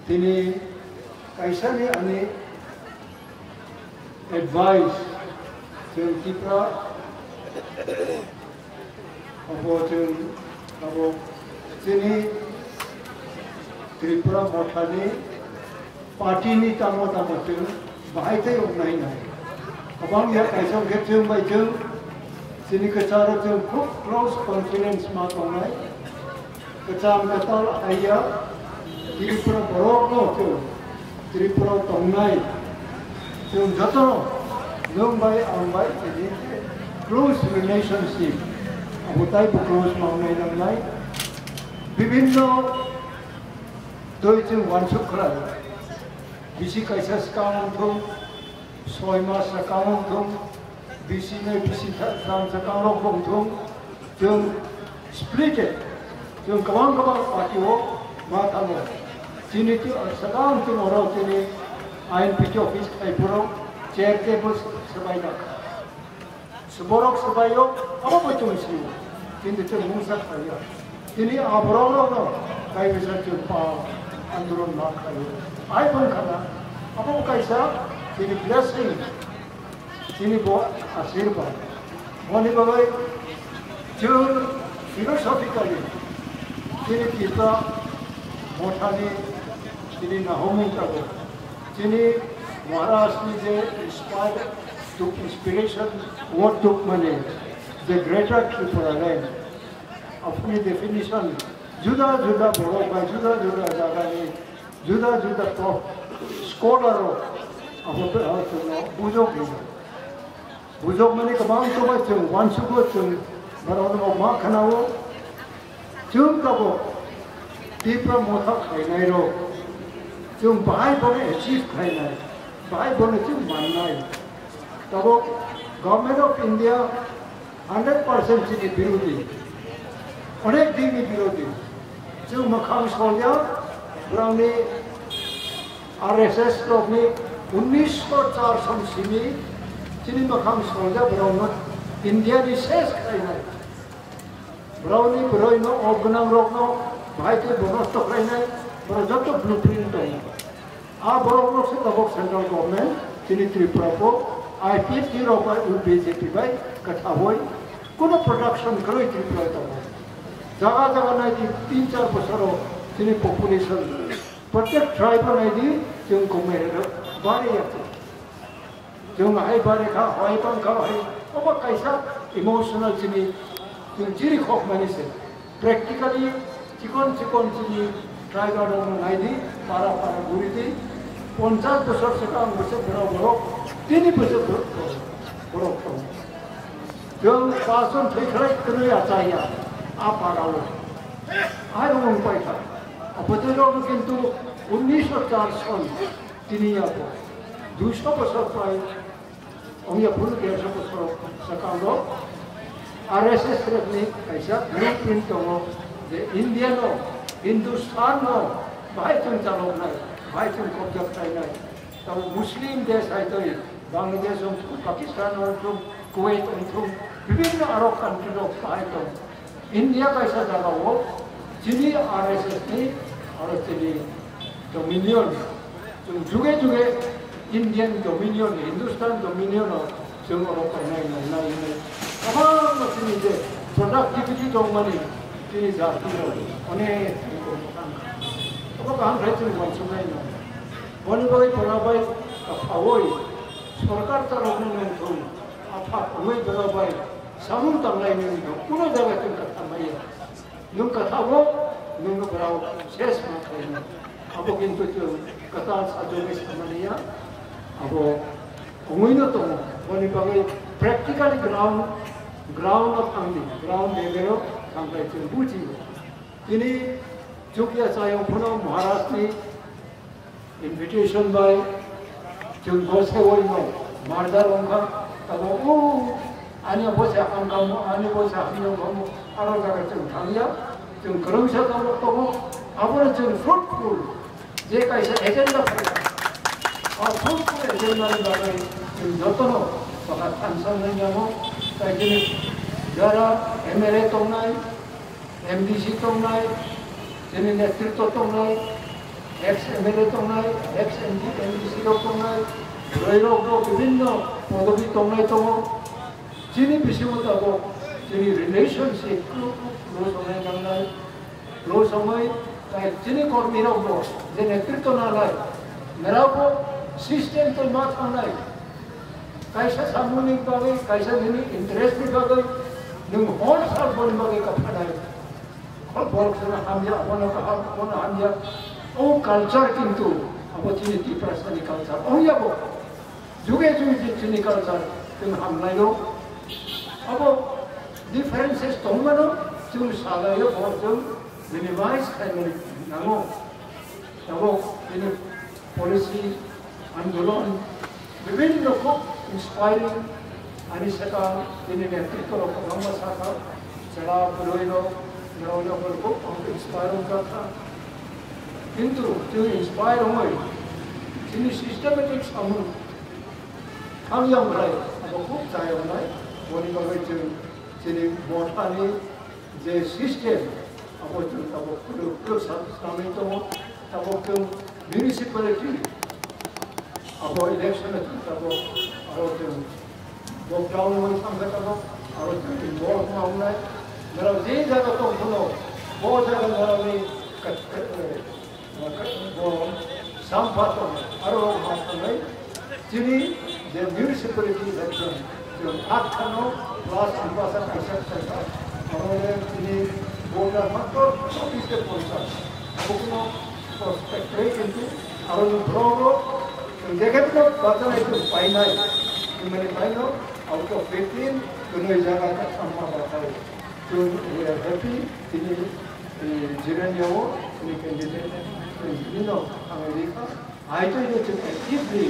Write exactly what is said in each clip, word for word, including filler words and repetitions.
Tini kaisani ani advice, chwng Tipra, abo chwng, abo chini Tripura Mothani party ni tamo tamo chwng bahai tei wngnai nai. Kwbang ya kaisa hwnkhe chwng bai chwng chini kwcharo chwng khub close confidence ma tongnai. Kwcham kwtal haiya Tripura borok no chwng Tripura tongnai chwng joto nwng bai ang bai chini close relationship abo tai bo close ma wngnai nangnai. Bibhinno twi chwng wansuk khlai bisi kaisa swkang wngthung, soi mas swkang wngthung, bisi nai bisi tha-, thang swkang rok wngthung, chwng splitted, chwng kwbang kwbang party o ma thango. Chini twi, swkang chwng oro chini I N P T office khai phuru chair table swbai na kha. Borok swbaio, abo bo chwng sio. Kintu chwng mungsa khlaiya. Tini a borok rokno kaisa chwng pa andolon ma khlaio. Ai phung khana, abo bo kaisa chini blessing, chini bo asirba. Boni bagwi chwng philosophically chini Tipra Mothani chini nahomung tabuk. Chini Maharaj ni je inspired to inspiration, what took mane, the greater Tripura land. Apni definition, juda juda borok bai juda juda jaga ni juda juda to scholar rok abo bujok bujok. Bujokmani kwbang tongma chwng uansugo, chwng borokno ma khwnao. Chwng tabuk Tipra Motha khainai rok, chwng bahai bono achieve khainai, bahai bono chwng mannai. Tabuk Government of India hundred percent chini birodhi, onek dini birodhi. Chwng mwkhang solya, borokni R S S rokni unnish char son simi chini mwkhang solya borokno India ni ses khlainai. Borokni borokno ok gwnang rokno bahai khe bono to khlainai, borok joto blueprint tongo. A borok rok se tabuk central government chini Tripura bo I P F T rok bai B J P bai kwthaui kuno production kwrwi Tripura tongo. Jaga jaga nai di tin char bosoro chini population Protect tribe nai di, chwng komai rok bari ya. Chwng hai bari kha, hai tong kha, hai obo kaisa emotional chini, chwng chiri khok mani se. Practically chikon chikon chini tribe rok nai di, para para guri di. Ponchas bosor swkang bwswk borok borok, tini bwswk borok borok tong. Chwng pason thwi khlai twnwi achaiya a parao. Hai rong pai kha. Abotwi rok kintu unnish char son tini abo duiso bosor pai ongya phuru derso bosor swkang rok R S S rokni kaisa blueprint tongo je India no, Hindustan no bahai chwng chaloknai, bahai chwng kobja khlainai. Tamo Muslim desh hai twi Bangladesh wngthung, Pakistan wngthung, Kuwait wngthung, bibhinno aro country rok bahai tong. India kaisa jaga o chini R S S ni aro chini dominion, chwng juge juge Indian dominion, Hindustan dominion o chwng oro painai nai nai nai. Kwbangma chini je productivity tongmani chini jati rok onek obo kaham khe chwng uansuknai nai. Boni bagwi pura bai kaphawoi sorkar chaloknai nangthung, aphak wngwi bera bai samung tanglai nangthung, kuno jaga chwng katha maya. Nwng kathabo nwng brao ses ma khaina. Abo kintu chwng kwtal sajagwi samaniya. Abo wngwino tongo. Boni bagwi practical ground, ground o thangdi, ground level o thangbai chwng buji. Tini chukya chayong phano Maharaj ni invitation bai chwng bo sewoi no murder wngkha, abo o ani bo se hamkha mo, ani bo se hamya wngkha mo, aro jaga chwng thangya, chwng kwrwngsa tongo, tongo, abono chwng fruitful je kaisa agenda phaikha, o fruitful agenda ni bagwi chwng jotono bwkha thansa wngya mo, tai chini jara M L A tongnai, M D C tongnai, chini netritwa tongnai, Ex M L A tongnai, ex M D, M D C rok tongnai, borok rok bibinno podobi tongnai tongo. Chini bisingo tabok chini relationship close wngnai nangnai, close wngwi, tai chini kormi rokbo je netritw nanai, nirabo system twi ma thangnai. Kaisa samungni bagwi, kaisa nini interest ni bagwi, nwng hor sal boni bagwi kaphanai. Khol borok sano hamya, bono kaham, bono hamya. O culture kintu abo chini Tiprasani culture. Ongya bo. Juge juge chini culture chwng hamlaio. Abo differences tongmano chwng salaio, bo chwng minimize khainani nango. Tabok bini policy, andolon, bibhinno khub inspiring. Ani saka bini netritw rok kwbangma sakha, chwla bwrwi rok, norok no khub ang inspire wngkha. Kintu chwng inspire wngwi chini systematic samung hamya wngnai, abo khub chaya wngnai. Boni bagwi chwng chini mothani je system, abo chwng tabok kwrwk kwrwk sa-, sanwi tongo, tabok chwng municipality, abo election chwng tabok, aro chwng lockdown wngwi thangkha tabok, aro chwng involve ma wngnai, norok je jaga tong phano, bo jaga norokni ka-, ka-, Bo sampha tong, aro ma thangnai, chini je municipality election, je athano plus Ambasa kaisa kaisa, aro chini voter matro chobbish ke ponchash, abo kono prospect rei kintu aro ni borok rok je khe no bachanai to painai, mane paino out of fifteen kunoi jaga ka sampha batai. So we are happy, chini Jirania o, ni candidate, ni no, ang rikha. I tell you, chwng actively,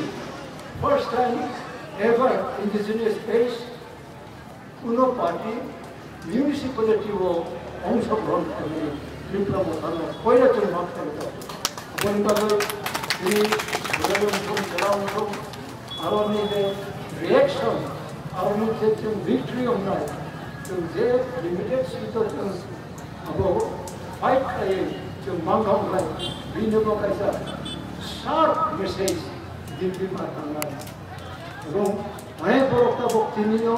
first time ever indigenous space, kuno party, municipality o ongso grohon khainani Tripura Motha no, koira chwng ma khainani. Aboni bagwi, ni, Bularung Thung, Cherang Thung, Aroni je reaction, aroni je chwng victory wngnai, chwng je limited seat o chwng abo fight khlaiwi chwng mangkha wngnai, bini bo kaisa sharp message Delhi ma thangnai. Ebong onek borok tabok tinio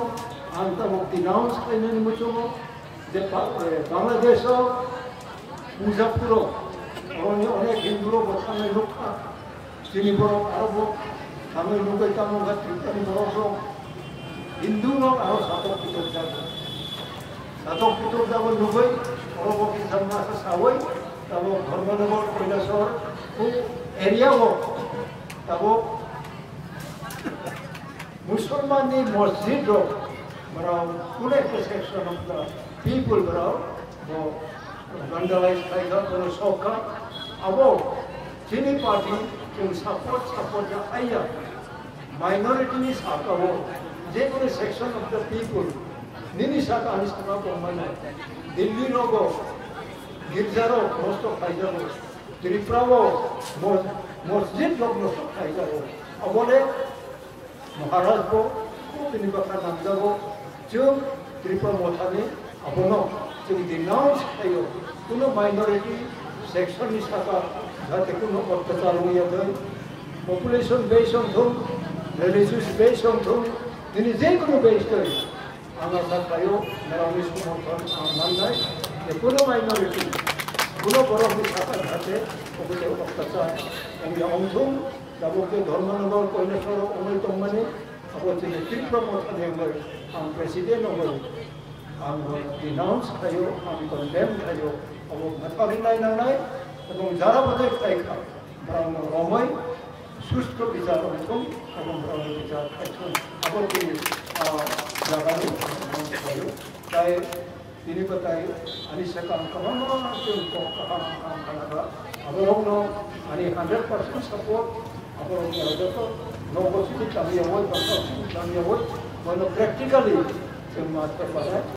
ang tabok denounce khlainani muchungo je ba-, eh, Bangladesh o Pujapuro, oroni onek Hindu rok bo thangnai nukha. Chini borok aro bo thangwi nugwi tamo wngkha Tripurani borok rok. Hindu rok aro satok pitok jago. Satok pitok jago nugwi oro bo kisa masa sawi tamo Dharmanagar, Kailasor, o area o tamo Musulman ni masjid rok, borok kuno ekta section of the people borok bo vandalize khaikha, bono sokha. Abo chini party chwng support, support ya aiya. Minority ni saka o, je kono section of the people, nini saka ani saka tongmani. Delhi rogo girja rok nosto khaijago. Tripura o mo-, masjid rok nosto khaijago. Abole Maharaj bo, bini bwkha namjago, chwng Tripura Mothani abono chwng denounce khlaio. Kuno minority section ni saka jate kuno ottachar wngya thai, population base wngthung, religious base wngthung, nini je kuno base thai, ang asa khlaio, norokni somorthon ang mannai, je kuno minority, kuno borokni saka jate obo je ottachar wngya wngthung. Tabuk je Dharmanagar, Kailasor o wngwi tongmani, abo chini Tripura Mothani wngwi ang president wngwi ang bo denounce khlaio, ang condemn khlaio, abo mwthangwi nainangnai, ebong jara bwtwi khlai kha, borokno romwi sustro bichar wngthung, ebong borokni bichar khaithung, abo chini, ah, jagani denounce khlaio. Tai Bini bwtai ani swkang kwbangma chwng kok kaham kaham khanakha. Aborokno ani hundred percent support, aborokno joto nogo simi tangyawi, bwsao simi tangyawi, bono practically chwng ma thepare,